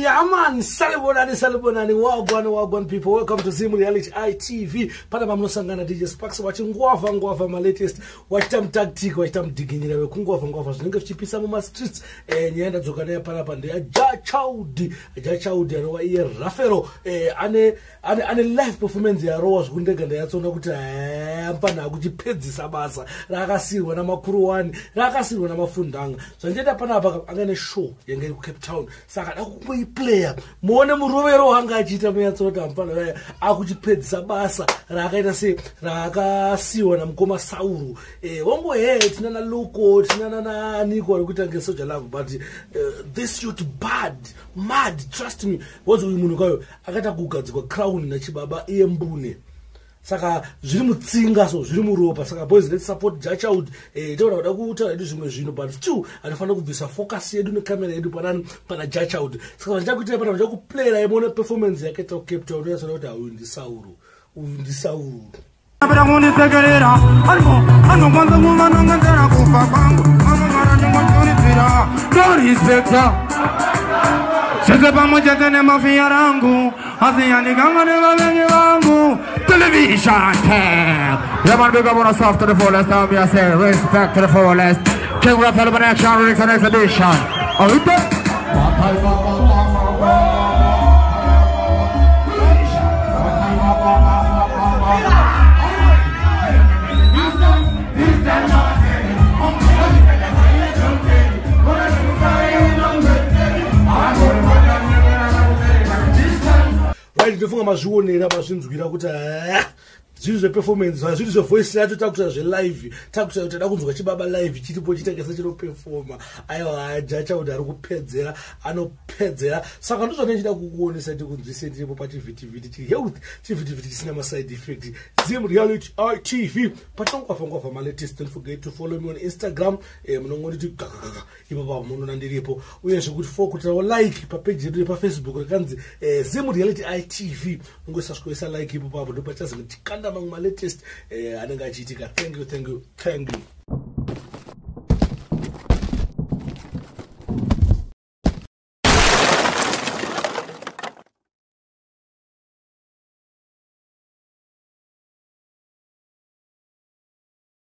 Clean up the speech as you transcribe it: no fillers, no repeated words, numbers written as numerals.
Yeah man, salibonani salibonani, wagwan wagwan people, welcome to Zim Reality ITV. Pana pamunosangana DJ Sparks wachingwavha ngwavha malatest, wachita mutactic, wachita mudiginyira wekungwavha ngwavha zvinenge zvichipisa mumastreets. Nyaya ndadzoka nayo panapa ndeya Jah Child. Jah Child anova iye Rafero, ane live performance yarowa zvekundega ndayatsoona kuti mufana akuchipedzisa basa rakasiyirwa namakuru wani, rakasiyirwa namafundanga. Zvandichaita panapa anga neshow yanga iri kuCape Town, saka da kungoiplaya muone murovero wanga achiita munyatsoti amufana vaya akuchipedzisa basa raakaita se raakasiyiwa namukoma Sauro. Wango he tinana Loko, tinana naaniko vari kuita ngeSoul Jah Love, but this youth bad mad, trust me. Because uyu munhu kayo akaita kugadzikwa crown nachibaba iye mbune, saka zviri mutsinga, so zviri muropa. Saka boys, let's support Jah Child. Taura kuda kutaura yedu zvimwe zvinhu, but still anofanira kubvisa focus yedu nekamera yedu panani, pana Jah Child. Saka vandichakuitai pana, vandichakuplayera imuone performance yake ta kuCape Town. Uyatsona kuti uyu ndiSauro, uyu ndiSauro. Kundisekerera anokwanza kuvanongedzera kufa kwangu anogara ndingoturidzira ndorespecta zvese pamwe chete nemafiya rangu asi handikanga nevavengi vangu. Television tag. Yeah man, big up on yourself to the fullest. Me I say respect to the fullest. King Raphael Action Remix and Exhibition. Oh, it. Right, ndofunga mazvionera, mazvinzwira kuti zviri zveperformance, zviri zvevoice yacho. Takuita zvelive, takuita kuti tada kunzwa chibaba live chiripo chitengesa chinoperforma. Aiwa, Jah Child ari kupedzera, anopedzera. Saka ndozvandichida kukuonesa, tikunzwise tiripo pachivhitivhiti chiri health, chivhitivhiti chisina maside effect, Zim Reality ITV, patinongwavha ngwavha malatest. Don't forget to follow me on Instagram, munongonditi gagagaga ipapo munoona ndiripo. Uyezve kuti fo kutirawo like papeji yedu yepaFacebook rakanzi Zim Reality ITV, ungosasvikoisa like ipo papo, ndo pachazenge tikanda mamwe malatest anenge achiitika. Thank you, thank you, thank you.